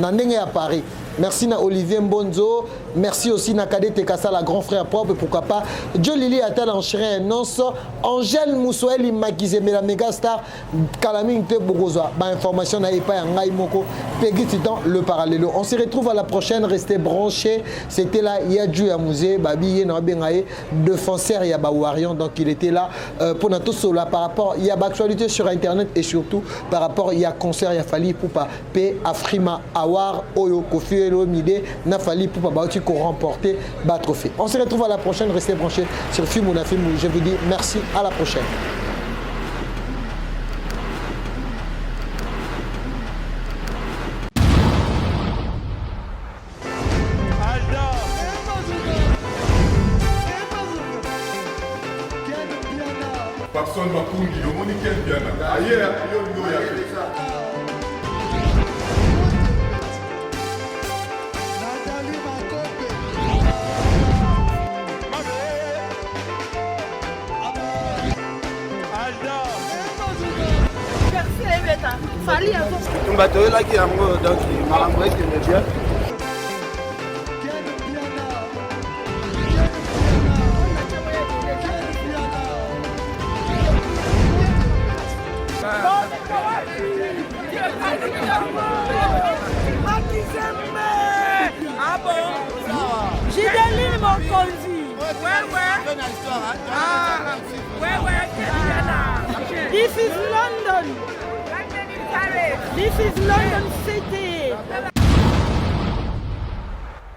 na ndenge ya Paris. Merci na Olivier Mbonzo, merci aussi na Kadete Kasala, grand frère propre, pourquoi pas Joe Lili Atal en chien annonce, Angèle Moussoeli Makizembe la méga star, Kalaming te Bokozwa, ba information na epa ya ngai moko, Peggy Titan le parallèle. On se retrouve à la prochaine, restez branchés. C'était là Yadju Amouzé, Babi Ye na bengaye, défenseur ya ba Warrior, donc il était là pour notre solo par rapport il y a actualité sur internet et surtout par rapport il y a concert il y a Fally Ipupa P Afrima Award Oyo Koffi Olomide na Fally Ipupa bauti ko remporter ba trophée. On se retrouve à la prochaine, restez branchés sur Fimbu na Fimbu. Je vous dis merci, à la prochaine.
Papson Makungi, omoni Ken Mpiana. Aye, yo yo ya.
Azobeta. Fally azo.
Bitumba toyelaki yango donc makambo ekende bien.
Gideline Mokonzi. This is London. This is London City.